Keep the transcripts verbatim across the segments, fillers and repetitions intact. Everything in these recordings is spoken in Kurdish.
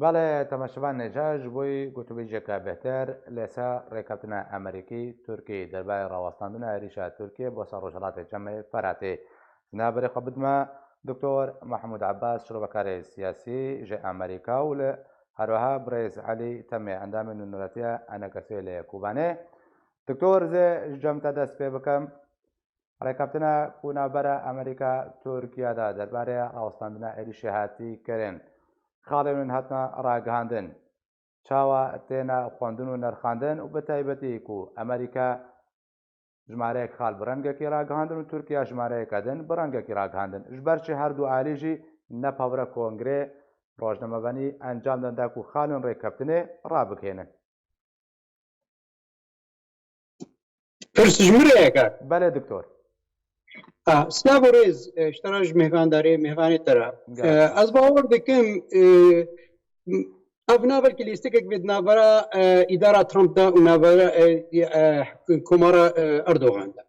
Belê, temaşevanên hêja, ji bo gotûbêjeke bêhtir li ser rêkeftina Amerîkî, Tirkî derbarê rawestandina êrîşa Tirkiyê bo ser Rojhilatê Çemê Feratê. Ji nav berê xwe bidime Doktor Mehmûd Ebbas, şirovekarê siyasî ji Amerîka û li herweha birêz Elî Temê, endamê nûneratiya Enekesê li Kobanê. Doktor, zê ji cem te dest pê bikim. Rêkeftina ku navbera Amerîka Tirkiye de derbarê rawestandina êrîşê hatî kirin, xalên win hatine ragihandin, çawa têne xwendin û nirxandin û bi taybetî ku Amerîka jimareyek xal bi rengekî ragihandin û Tirkiye jimareyeke din bi rengekî ragihandin. Ji ber çi her du alî jî nepewre kongrê rojnamevanî encam dan da ku xalên rêkeftinê rabigihênin? Pirs ji min re ye kak. Belê doktor. Ah, silav û rêz, e, ji te re, ji mêvandarê, mêvanê te re. Gelek. E, ez bawer dikim, e, ev na belkî lîstikek bê di navbera, e, îdara Trump de û navbera, e, e, komara, e, Erdogan de.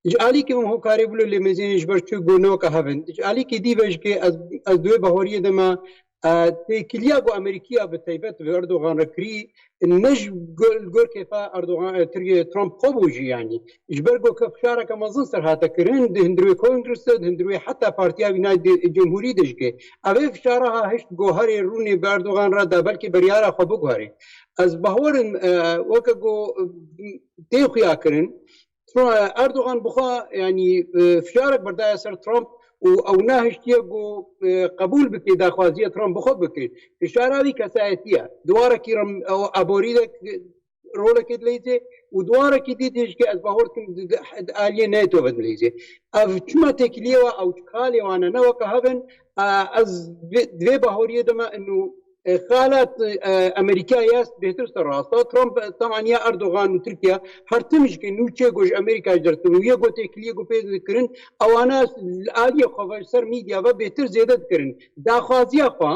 Ji alîkî min hokarê bilo lê mêzênê ji ber çi go ne weke hev in. Ji alîkî dî ve jikê ez, ez di wê bahoriyê de me, e, têkiliya ku Amerîkiya bi taybet bi Erdogan re kirî, ne ji gor, gor kêfa Erdogan, e, Tirkiye Trump xwe bû jî yanî. Ji ber ku ke fişareke mezin ser hate kirin, di hundirê Kongres de, di hundirê heta partiya wî nayê Cemhurî de jikê. Ev ê fişara ha hişt ku herê rûnê bi Erdogan re da belkî biryara xwe biguherê. Ez bawer im, e, weke ku, e, tê xuya kirin, Erdogan bi xwe, yanî, e, fişarek berdaye ser Trump û ew nehiştiye ku, e, qebûl bike, daxwaziya Trump bi xwe bike. Fişara wî kesayetî ye. Di warekî re, e, aborî de rolekê dileyzê û di warekî dî dê jikê ez bawer dikim di, di, di aliyê NATO ve dileyzê. Ev çima têkiliyê we ew kalê wane ne weke hev in, e, ez vê, di vê bahoriyê de me inu E, xalat, e, Amerîka ya bêhtir ser rasta. Trump, e, temaniya Erdogan û Tirkiye her tim ji ke nû çê ku ji Amerîka ji dertin û yê ku têkiliyê ku pê dikirin, ewana li aliyê xwe ve ji ser medya ve bêhtir zêde dikirin. Daxwaziya xwe,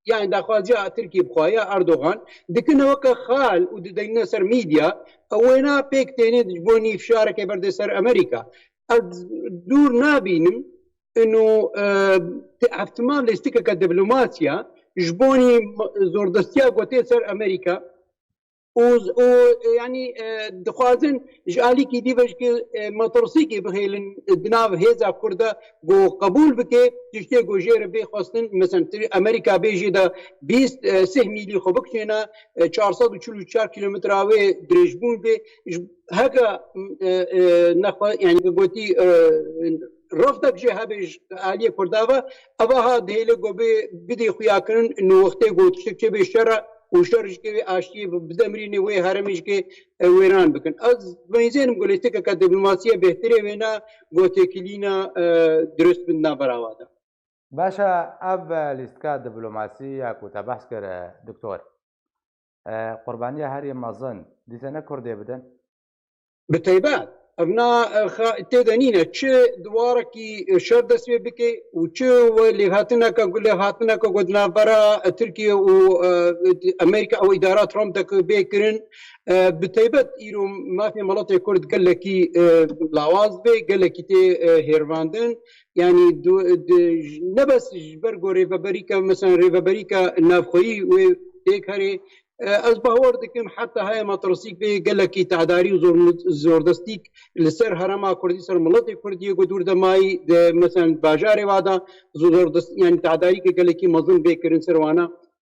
yani daxwaziya Tirkiye bi xwe ya Erdogan, dikine weke xal û dideyne ser medya, ew wêna pêk têne ji bo nî fişarekê berde ser Amerîka. Ez dûr nabînim, inu, e, te-, hevtima lêstikeke diplomasiya ji bonî m-, zordestiya ku tê ser Amerîka û z-, û, e, yanî, e, dixwazin ji alîkî dî ve jikê, e, metirsîkê bihêlin di nav hêza Kurd de ku qebûl bike, tiştê ku jê re bê xwestin, mesela, Amerîka bê jê de bîst, e, sih mîlî xwe bikişêne, e, çar sed û çil û çar kîlometra wê dirêjbûn bê. Ji, heke, e, e, nexwe, yani bi gotî, e, refdek jê hebe ji aliyê Kurda ve, eva ha dihêle ku bê bidê xuyakirin, nû wextê ku tiştek çê bê şer e û şer jikê wê aştiyê bi-, bidemirînê wê heremê jikê, e, wêran bikin. Ez benîzênim ku lêstikeke diplomasiyê bêhtirê wêna ku têkilîna, e, dirust bin navbera wa de. Baş e, ev lîstika diplomasî ya ku te behs kir, e, doktor, e, qurbaniya herî mezin dîse ne Kurdê bidin? Bi taybet, ev na, e, xa-, tê de nîne. Çi di warekî, e, şer dest pê bike û çi we lêvhatineke ku, lêvhatineke ku di navbera, e, Tirkiye û, e, Amerîka û îdara Trump de ku bê kirin, e, bi taybet îro mafê miletê Kurd gelekî, e, lawaz bê, gelekî tê, e, hêrvandin. Yani du-, di-, ne bes ji ber ku rêveberîka, mesela rêveberîka navxweyî wê têk herê, e, ez bawer dikim heta heye metirsîk bê gelekî tedarî û zor-, zordestîk li ser herêma Kurdî, ser miletê Kurdî yê ku dûr de mayî, di, mesela bajarê wa de zordest-, yani tedarîkê gelekî mezin bê kirin ser wana.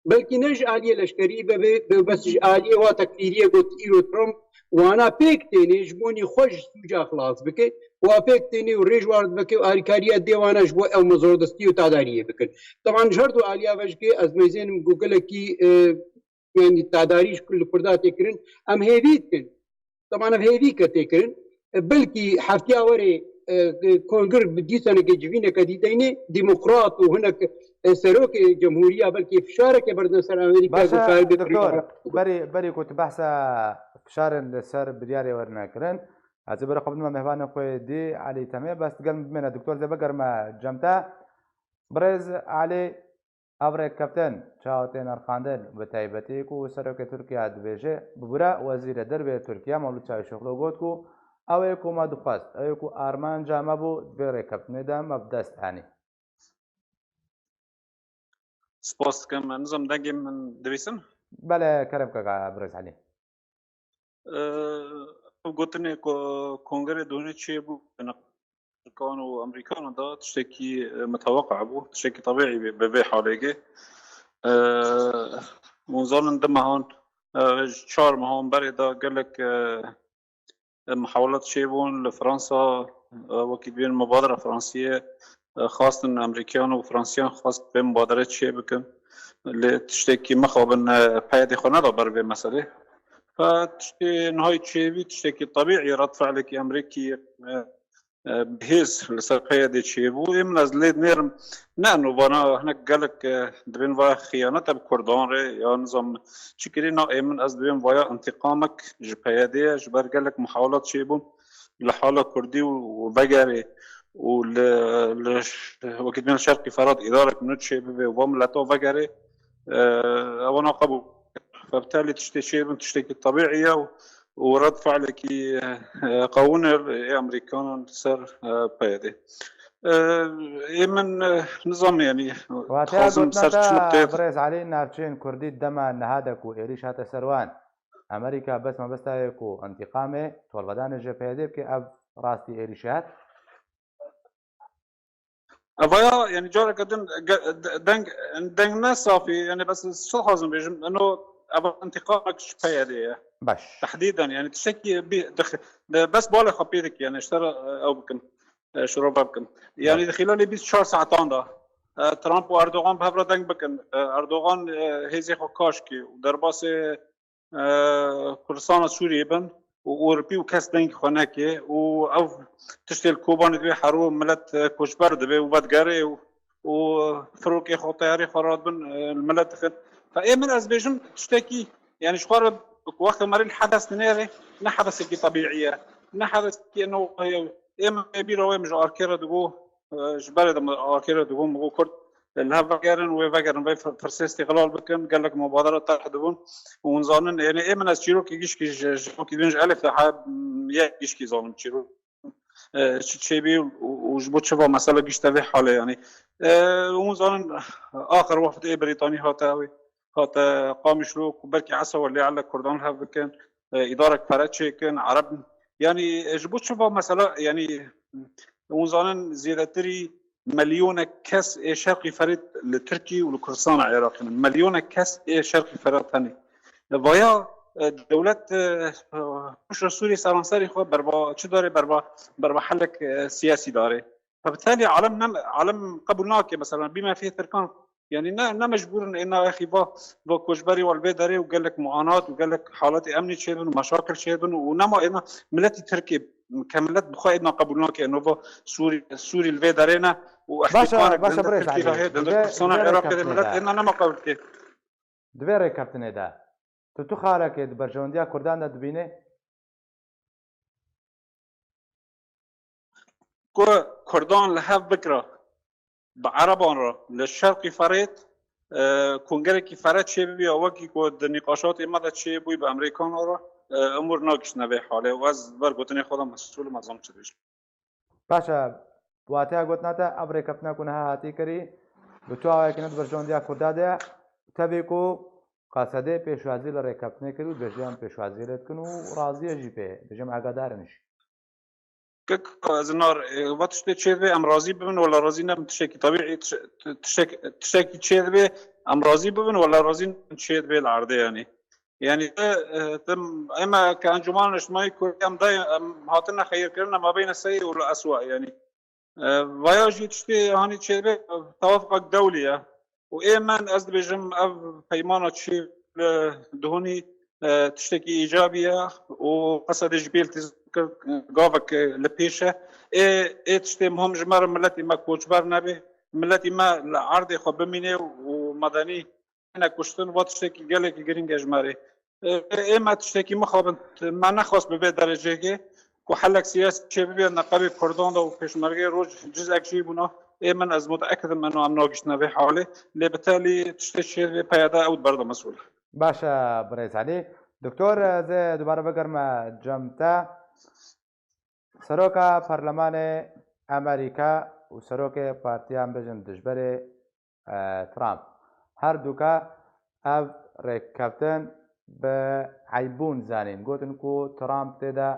Belkî ne ji aliyê leşkerî be, be, be, bes ji aliyê wa tekfîriyê got îro Trump wana pêk tênê ji bonî xwe ji sûca xilas bike, wa pêk tênê û rêj ward bike û alîkariya dê wana ji bo ew mezordestî û tadariyê bikin. Teban ji her du aliya ve jikê ez meyzênim ku gelekî, e, yani tadarî ji li Kurda tê kirin, em hêvî dikin. Teban ev hêvî ke tê kirin, e, belkî heftiya werê, e, kongir bi dîsaneke civîneke dî deynê, demokrat û hinek, e, serokê cemhuriya belkî fişareke berdin ser Amerîka Baş ku e, karibe doktor, berî, berî ku tu behsa fişarên li ser biryarê werine kirin, ez ê berê xwe bidime mêvanê xwe dî Elî Temê, bes digel min bimêne doktor, zê bigerime cem te. Birêz Elî, ev rêkeftin çawa tê nirxandin, bi taybetî ku serokê Tirkiye dibêje, bibûre wezîrê derve yê Tirkiye Mewlûd Çavuşoglu got ku ew ê ku me dixwest, ew ê ku armanca me bû, di vê rêkeftinê de me bi dest anî. Spas dikim. Nizam dengê min dibîsin? Belê, kerem kaka birêz Elî. Ev gotinê ku kongerê dûnê çêbû, Amerikan û Amerikana da tiştekî, e, miteweqe bû, tiştekî tebîî bî bi vê halêkê. E, hûn zanin du mehan, e, ji çar mehan berê de gelek, e, e, mihawelat çêbûn li Fransa, e, wekî dibên mubadera Fransiyê, e, xwastin Amerîkiyan û Fransiyan xwast vê mubadere çê bikin. Lê tiştekî mixabin, e, peyedê xwe neda ber vê meselê. Fe tiştê niha çêbî tiştekî tebîî, red fe'lekî Amerîkî, e, e, bihêz li ser peyedê çêbû. Ê min ez lê nêrim, ne, no vana hinek gelek, e, dibên vaya xiyanete bi Kurdan re, ya nizam çi kirî, na, ê min ez dibên vaya întiqamek ji peyedê ye, ji ber gelek mihawelat çêbûn li hala Kurdî û, û vegerê û li, li ş-, wekî dibên Şerqî Ferat îdarek nû çêbibe û va mileta vegerê, e, ewana qebûl. Fe bi telî tiştê çêbin tiştekî tebîî ye û, û red fe'lekî, e, qewûn e ê Amerîkanan li ser, e, peyedê. E, ê min, e, nizam, yanî, Wateya gotina te, birêz Elî, navçeyên Kurdî dema niha de ku êrîş hate ser wan, Amerîka bes mebesta ye ku întiqamê, tolvedanê ji peyedê bike, ev rastî êrîşê hat? Evaya, yanî careke din ge-, de-, deng, deng ne safî, yanî bes ez çi dixwazim bêjim, eno eva întiqamek ji peyedê ye. Baş. Tehdîden, yanî tiştekî bî-, dix-, de-, bes balê xwe pê dike, yanî ji te re, e, ew bikim, e, şirove bikim. Yanî di xîlalê bîst çar saetan de, e, Trump û Erdogan bi hev re deng bikin. E, Erdogan, e, hêzê xwe kaş kê û derbasê e, Kurdistana Sûriyê bin û Ewropî û kes dengê xwe neke û ev tiştê li Kobanê divê hero milet, e, koçber dibe û vedigere û, û firokê xwe, teyarê xwe radibin, e, li milet dixin. Fe ê min ez bêjim tiştekî, yanî ji xwe re wexta merî li hedes dinêre, ne hedesekî tebîî ye, ne hedesekî eno heye. Ê min ê bîra wê min ji arkê re digo, e, ji berê de min arkê re digo, min got Kurd, e, li hev vegerin, wê vegerin, vê fir-, firsê îstîqlal bikin, gelek mubadere terh dibûn. Û hûn zanin, yanî ê min ez çîrokê gişkî ji, ji wekî din ji elif de he, m, yek gişkî zanim çîrok. E, çi çêbî û, û ji bo çi va mesela gişte vê halê, yanî. E, hûn zanin, axir wefdê Brîtanî hate ew ê, hate Qamişlo ku belkî esa we lê ele Kurdan li hev bikin, e, îdarek pere çêkin, Ereb, yanî, e, ji bo çi va mesela, yanî, hûn zanin zêdetirî milyonek kes ê Şerqî Ferêt li Tirkî û li Kurdistana Iraqê ne. Milyonek kes ê Şerqî Ferêt hene. Vaya, e, dewlet, e, e, rewşa Sûriyê seranserî xwe berba çi dare, berba, berba helek, e, siyasî dare. Fe bi telî alem ne, alem qebûl nake, mesela, bîme fê Tirkan. Yanî ne, ne mecbûr in êna exî va, va koçberî wa li vê derê û gelek muanat û gelek haletê emnî çêdin û meşakil çêdin û nema êna miletî Tirkê ke milet bi xwe êna qebûl nake, êno va Sûrî, Sûrî li vê derê ne û Baş e, îhtîkanek baş e, di birêz Tirkî Elî. de heye, di Di vê, di Kurdistana vê Iraqê de rêkeftinê milet de, êna nema qebûl dike. Di vê rêkeftinê de, tu, tu xalekê di berjewendiya Kurdan de dibînî? Ku Kurdan li hev bikira bi Ereban re li Şerqî Ferêt, e, kongerekî fere çêbibiya wekî ku di nîqaşatê me de çêbûyî bi Amerîkana re, e, emûr nagiştine vê halê û ez ber gotinê xwe de mesûl im, ez zanim çi dibêjim. Baş e, wateya gotina te, ev rêkeftina ku niha hatî kirî, bi tu awayekî ne di berjewendiya Kurda de ye, tevî ku Qasedê pêşwazî li rêkeftinê kir û dibêje em pêşwaziyê lê dikin û razî ye jî pê, dibêje em agadar in jî. Kek, ez nar, e, va tiştê çêdibe, em razî bibin, wela razî nebin, tiştekî tebîî, tiş-, tiştek-, tiştekî çêdibe, em razî bibin, wela razî nebin, çêdibe li erdê, yanî. Yanî, e, e, tim, ema ke Encûmena Niştimanî Kurdî em dayê, em hatine xeyirkirin, em mabeyne seyî û li eswa, yanî. E, vaya jî tiştê hanî çêdibe, e, tewafqek dewlî ye. Û ê min, ez dibêjim, ev peymana çî li dihunî, e, tiştekî îcabî ye û Qesedê jî bêltîz kir, gavek li pêş e. Ê, ê tiştê muhim ji me re miletî me koçber nebe, miletî me li erdê xwe bimîne û medenî ne kuştin, va tiştekî gelekî girîng e ji me re. E, ê me tiştekî mixabin, me nexwest bi vê dereceyê ku helek siyasî çêbibe neqebê Kurdan de û Pêşmergeyê roj cizek jî bûna. Ê min, ez muteekid im, eno em nagihîştine vê halê. Lê bi telî tiştê çêdibe P Y D ew diber de mesûl e. Baş e, birêz Elî. Doktor, ez ê dubare bigerime cem te. Seroka Perlemanê Amerîka û serokê partiya, em bêjin, dijberê, e, Trump, Her duka ev rêkkeftin bi eybûn zanîn. Gotin ku Trump tê de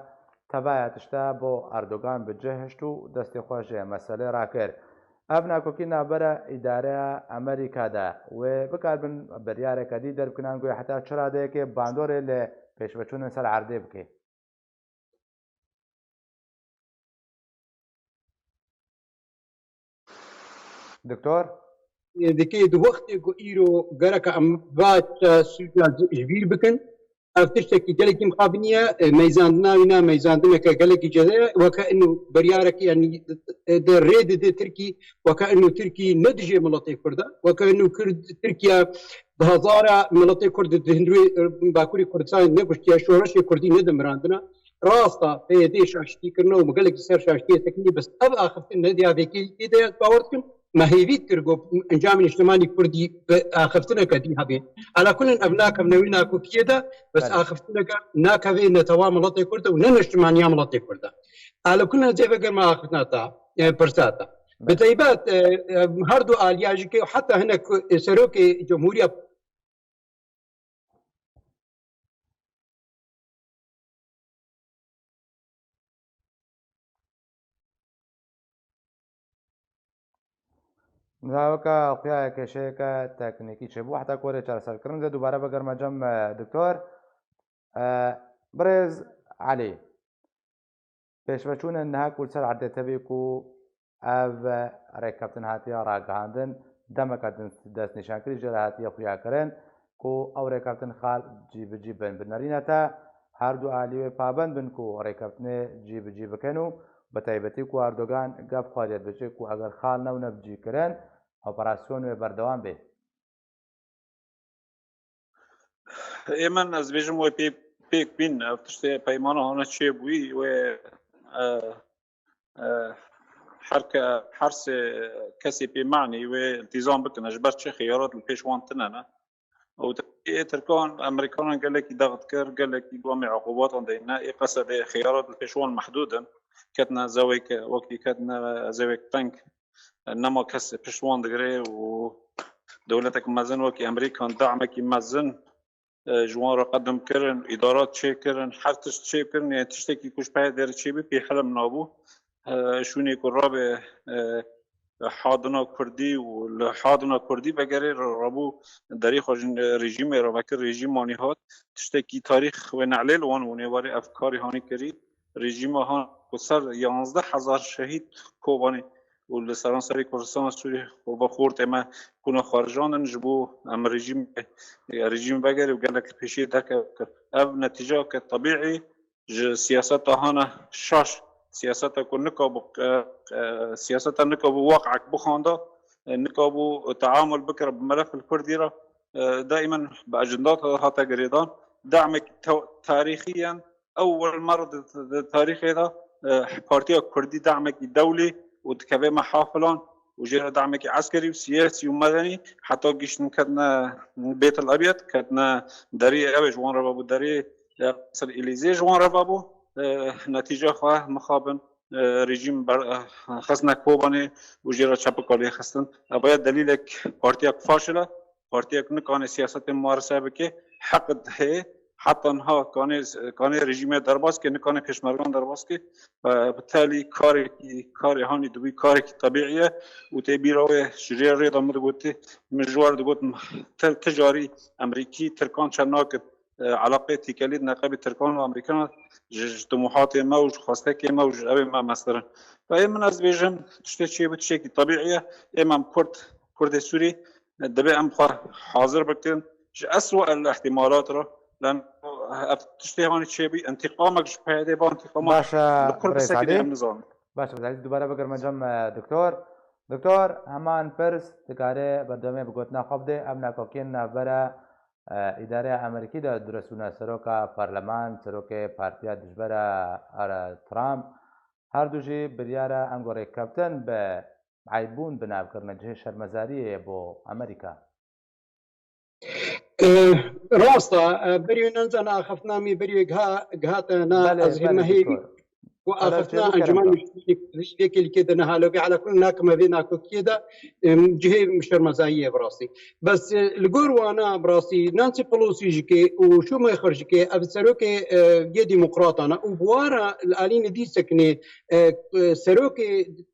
tevaya tişta bo Erdogan bi cih hişt û destê xwe ji meselê rakir. Ev nakokî navbera îdareya Amerîka de wê bikaribin biryareke dî derbikin, ango heta çi radeyekê bandorê li pêşveçûnên ser erdê bike. Doktor? Dikê di wextê ku îro gereka em va sûca ji bîr bikin, ev tiştekî gelekî mixabin e, meyzandina wî ne meyzandineke gelekî cêde ye, weke inu biryarek, yanî, e, de rê dide Tirkî, weke inu Tirkî ne dijê miletê Kurd e, weke inu Kurd, Tirkiye bi hezara miletê Kurd di hundirê, e, Bakurê Kurdistanê nekuştiye, şoreşê Kurdî nedimirandine. Rast e, P Y D şaştî kirine û gelekî ser şaştiyê sekinî, bes ev axiftin nediya vê kê-, kê de ez bawer dikim. Me hêvî dikir ku encamê niştimanî Kurdî bi axiftineke dî hebe. Ala kulin ev nakevne wî nakokiyê de, bes Belê. Axiftineke nakevê netewa miletê Kurd e û ne niştimaniya miletê Kurd e. Ala kulin ez ê vegerim axiftina te, e, pirsa te. Bi Belê. Taybet, e, e, her du aliya jî ke heta hinek, e, serokê Cumhuriya Nizam weke xuya kêşeyeke teknîkî çêbû. Heta ku were çareserkirin, ez ê dubare bigerime cem, e, doktor. E, birêz Elî, pêşveçûnên niha ku li ser erdê tevî ku ev rêkeftin hatiye ragihandin, demeke din destnîşankirî jê re hatiye xuyakirin ku ew rêkeftin xal cî bi cî bin. Bi nerîne te her du alî wê pabend bin ku rêkeftinê cî bi cî bikin û bi taybetî ku Erdogan gef xwedê dibêje ku eger xal newne bi cî kirin, operasyon wê berdewam bê. Ê min, ez bêjim, wê pê, pêk bîn, ev tiştê peymana hane çêbûyî, wê, e, e, her ke-, her sê kesê pê manî wê iltîzam bikin, ji ber çi xeyalat li pêş wan tine ne. Û te-, ê Tirkan, Amerîkanan gelekî daxit kir, gelekî gamê uqubatan deyne, ê Qesedê xeyalat li pêş wan mehdûd in, ketine zewêke, wekî ketine zewêk teng, nema kes pişt wan digire û dewletek mezin wekî Amerîkan damekî mezin, e, ji wan re qedim kirin, îdarat çêkirin, her tişt çêkirin, yani tiştekî ku ji peyê derê çêbî pê hilm nabû. E, şûnê ku rabe, e, hadina Kurdî û li hadina Kurdî vegerê re-, rabû derê xwe ji rejîmê re vekir, rejîm wanî hat. Tiştekî tarîx wê nehlê li wan û nêwarê ev karî hanî kirî. Rejîma han ku ser yanzdeh hezar şehîd Kobanê û li seranserê Kurdistana Sûriyê xwe xortê me kuna xwerijandin ji bo em rejîm, rejîm vegerê û gelek li pêşiyê derkevin. Ev netîceyeke tebîî ji siyaseta hane şaş, siyaseta ku nikabû, e, e, siyaseta nikabû waqek bixanda, e, nikabû teamul bikire bi melef li Kurdî re, e, daîmen bi ecindata hate girêdan. Damekî te-, tarîxiyen, ewwel merre di, di tarîxê de, e, Partiya Kurdî damekî dewlî û dikeve mehafilan û jê re damekî eskerî û siyasî û medenî heta gihiştin ketine Bêt el Ebyed, ketine derê ew ê ji wan re vebû, derê, e, Qesir Elîzê ji wan re vebû. E, netîca xwe mixabin, e, rejîm ber-, e, xistine Kobanê û jê re çepika lê xistin. Ev ya delîlek partiyek faşil e. Partiyek nikane siyasetê mumarese bike, heqid heye, heta niha kanê, kanê rejîmê derbas ke, nikane pêşmergan derbas ke. Bi, bi telî karekî, karê hanî dibî karekî tebîî ye û tê bîra wê ji rê rê de min digotî, min ji war digot, ti, ti carî Emerîkî, Tirkan çend nakin, e, eleqeyê têkelî di neqebê Tirkan û Emerîkan ji, ji tumuhatê me û ji xwestekê me û ji ew ê me meztir in. Ve ê min ez bêjim, tiştê çêbû tiştekî tebîî ye. Ê me em Kurd, Kurdê Sûrî, Divê em xwe hazir bikin ji eswa el ihtimalat re. Leno ev tiştê hanî çêbî, întiqamek ji P Y D ba întiqama Baş e, li kur bi birêz sekî Elî. Em nizanin. Baş e, birêz Elî, dubare bigirme cem, e, doktor. Doktor, heman pirs, dikare berdewamê bi gotina xwe bide, ev nakokiyên navbera, e, îdareya Amerîkî de dirust bûne, seroka parleman, serokê partiya dijbera, e, Trump, her du jî biryara ango rêkkeftin bi eybûn bi nav kirine cihê şermezariyê ye bo Amerîka. E, rast e, e, berî wê nizana axiftina me berî wê giha-, gihate na Belê, ez hê belê, me hêvî. Doktor. ku axiftina Encûmena Niştimanî Kurdistanê yekê li kê de niha lewbî. Ala kulin nakim vê nakokiyê de, em, cihê şermezayî ye bi rastî. Bes, e, li gor wana bi rastî Nancy Pelosi jikê û Schumacher jikê ev serokê, e, yê demokratan e û bi wara li alî nidî sekinê, e, e, serokê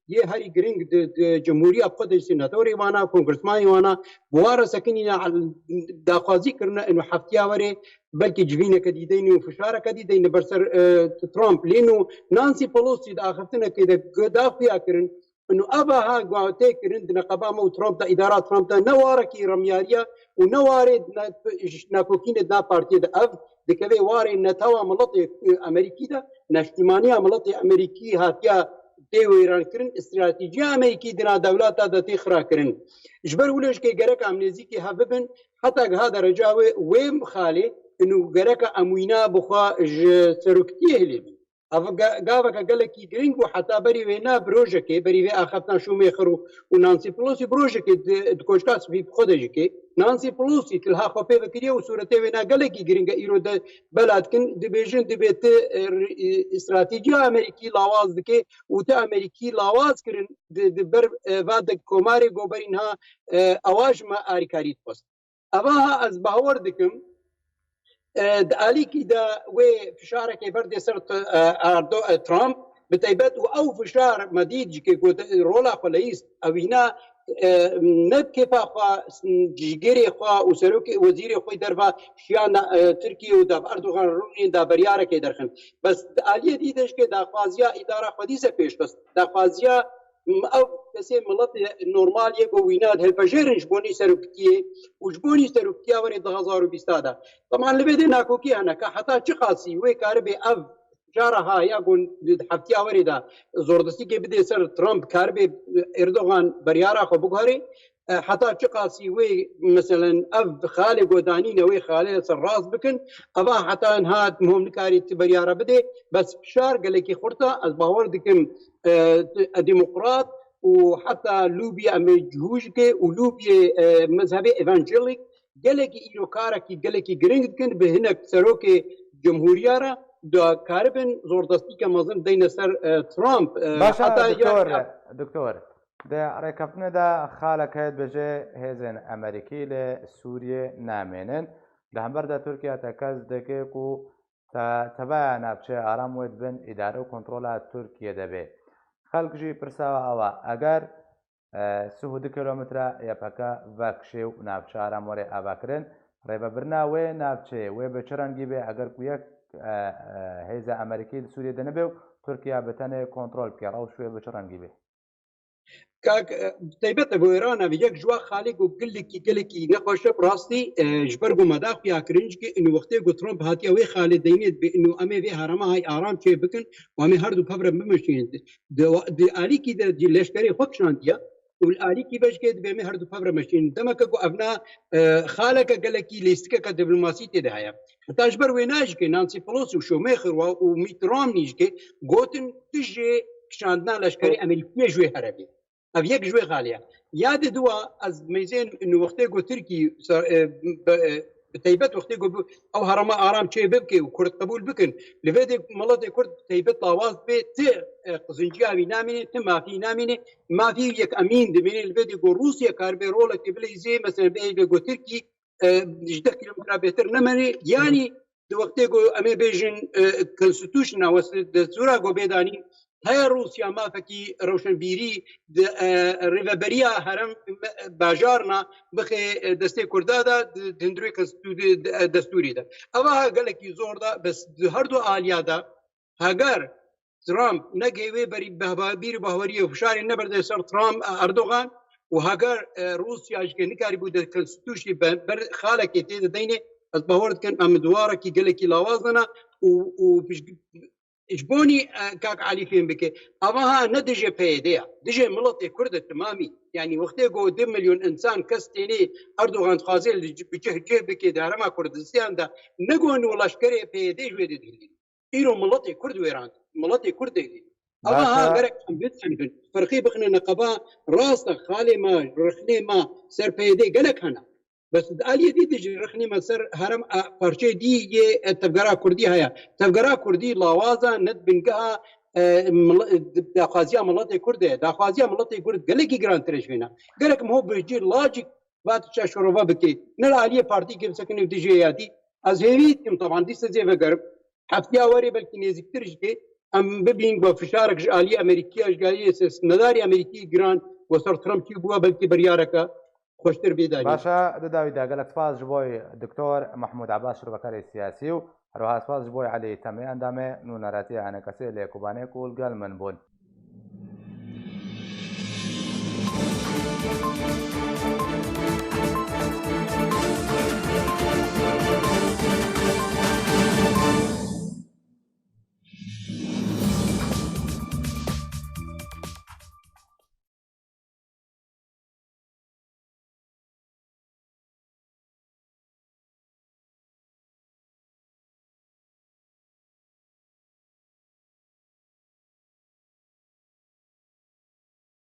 yê herî giring di, di cumhuriya bi xwe de senatorê wana, kongresmanê wana, bi wara sekinîne daxwazî kirine ino heftiya were belkî civîneke dî deyne û fişareke dî deyne ber ser, e, Trump. Lê no Nancy Pelosi di axiftinekê de g-, da xuya kirin. Û eva ha tê kirin di neqeba me û Trump de, îdara Trump de ne warekî remyariya û ne warê ne-, nakokînê di nav partiyê de. Ev dikeve warê netewa miletê, e, Amerîkî de, neştimaniya miletê Amerîkî hatiya tê wêrankirin, stratejiya Amerîkî di nav dewleta de tê xirakirin. Ji ber wilo jikê gereka em nêzîkî hev bibin, heta giha dereca wê, wê xalê, û gereka em wîna bixwe ji seroktiyê hilê bin. Ev ga-, gaveke gelekî giring bû, heta berî wêna bi rojekê, berî vê axaftina Schumacher û, û Nancy Pelosi bi rojekê di, di Koçka Spî bi xwe de jikê. Nancy Pelosi tilha xwe pê vekiriye û sûretê wêna gelekî giring e. Îro de bela dikin, dibêjin, dibê ti, e, r-, e, stratejiya Amerîkî lawaz dike û ti Amerîkî lawaz kirin di, di ber, e, va de komarê goberî niha, e, ewa ji me arîkarî dixwest. Eva ha ez bawer dikim, e, di alîkî de wê fişarekê berdê ser t-, e, Erdo-, e, Trump, bi taybet û ew fişar me dît ji ke got, e, rola xwe leyîst, ew hîna, e, ne bi kêfa xwe, s-, cîgirê xwe û serokê wezîrê xwe derva şiyan da, e, Tirkiye û da bi Erdogan rûnên da beryarekê derxin. Bes di aliyê dî de ji ke daxwaziya îdara xwedî se pêş xist. Daxwaziya M-, ew kesê miletê normal yê ku wîna dihilpejêrin ji bonî seroktiyê û ji bonî seroktiya werê du hazar û bîsta de. Teman li vê de nakokî hene ka heta çiqasî wê karibê ev cara ha ya ku di heftiya werê de zordestikê bidê ser Trump, karibê Erdogan beryara xwe biguherê, e, heta çiqasî wê, meselen, ev xalê ku danîne wê xalê ser rast bikin, eva heta niha mihom nikarî ti beryara bidê, bes fişar gelekî xurt e, ez bawer dikim, e, demokrat û heta lûbiyê em ê cihûjikê û lûbiyê, e, mezhebê evangelîk gelekî îro karekî gelekî giring dikin, bi hinek serokê cumhuriya re da karibin zordestîke mezin deyne ser, e, Trump. E, Baş e, heta doktor, ya-, doktor, di rêkeftinê de xalek heye dibêje hêzên Amerîkî li Sûriyê namênin. Di hember de Tirkiye tekez dike ku te-, teveya navçeya aram wê di bin îdare û kontrola Tirkiye de bê. Xelk jî pirsa we ew e, eger, e, sih û du kilometre Y P G vekişê û navçe aram were avakirin, rêvebirina wê navçeyê wê bi çi rengî bê, eger ku yek, e, e, hêza Amerîkî li Sûriyê de nebe û Tirkiye bi tenê kontrol bike, rewş wê bi çi rengî bê? Kak, e, taybet e, wêran e, yek ji wa xalê ku gelekî, gelekî nexweş e, bi rastî, e, ji ber ku me da xuya kirin, ji ke inu wextê ku Trump hatiye wê xalê deynê dibe, inu em ê vê herema hay aram çê bikin û em ê her du pev re bimeşînin. Di wa-, di alîkî de cî leşkerê xwe kişandiye û li alîkî ve ji ke dibe em ê her du pev re meşînin. Demeke ku ev na, e, xaleke gelekî lêstikeke diplomasî tê de heye. Heta ji ber wê najike Nancy Pelosi û Schumacher wa û Mitt Romney jike gotin dijê kişandina leşkerê Amerîkiyê ji wê here bê. Ev yek ji wê xaliye. Ya di dua ez meyzên inu wextê ku Tirkî ser, e, bi, e, bi taybet wextê ku bi, ew herema aram çê bibke û Kurd qebûl bikin. Li vê de miletê Kurd bi taybet lawaz bê ti, e, qizinciya wî namîne, ti mafî namîne, mafî yek emîn dimîne. Li vê de ku Rûsya karibe rolekê bileyzê, mesela bê ku Tirkî e, ji deh kilometre bêtir nemene. Yanî di wextê ku em ê bêjin, e, constitution a west destûra ku bê danîn, heye Rûsya mafekî rewşenbîrî di, e, rêveberiya herem, e, bajarna bixe, e, destê Kurda de di, di hundirê konstitû-, di, di, e, destûrê de. Eva ha gelekî zor de, bes di her du aliya de heger Trump negê wê berî behba-, bîr û bahweriyê û fişarê neberde ser Trump, Erdogan û heger, e, Rûsya jike nikarîbû de konstitûşî be-, ber xalekê tê de deynê, ez bawer dikim em di warekî gelekî lawaz de ne û, û pişt-, ji bonî, e, kak Elî fêm bike. Ava ha ne dijê P Y D ya, dijê miletê Kurd e timamî. Yanî wextê ku du milyon însan kes tênê Erdogan dixwaze li ci-, bi cih cih bike di herêma Kurdistanê de, ne ku inu leşkerê P Y D ji wê de dihilî. Îro miletê Kurd wêrand. Miletê Kurd dêrî. Ava ha gerek em bifemin. Ferqî bixine neqeba rast e, xalê me, rexnê me ser P Y D gelek hene. Bes di aliyê dî de jî rexnê me ser herem, e, parçeyê dî yê, e, tevgera Kurdî heye. Tevgera Kurdî lawaza ne di bingeha e, mil- daxwaziya miletê Kurd e. Daxwaziya miletê Kurd gelekî girantir e ji vêna. Gerek em ho bi cî lajik va tu çaşorova bike. Ne li aliyê partî ke bisekine û dijê yadî. Ez hêvî dikim, teban dîsa zê vegerim. Heftiya werê belkî nêzîktir jî em bibîn ku fişarek ji aliyê Amerîkiya, ji aliyê sesnedarî Amerîkî giran ku ser Trump çî bûwa, belkî biryareke xweştir bê danîn. Baş e, di dawî de gelek spas ji bo Doktor Mehmûd Ebas, şirvekarê siyasî û herwiha spas ji bo Elî Temê, endamê Nûneratiya Enekesê lê Kobanê ku li gel min bûn.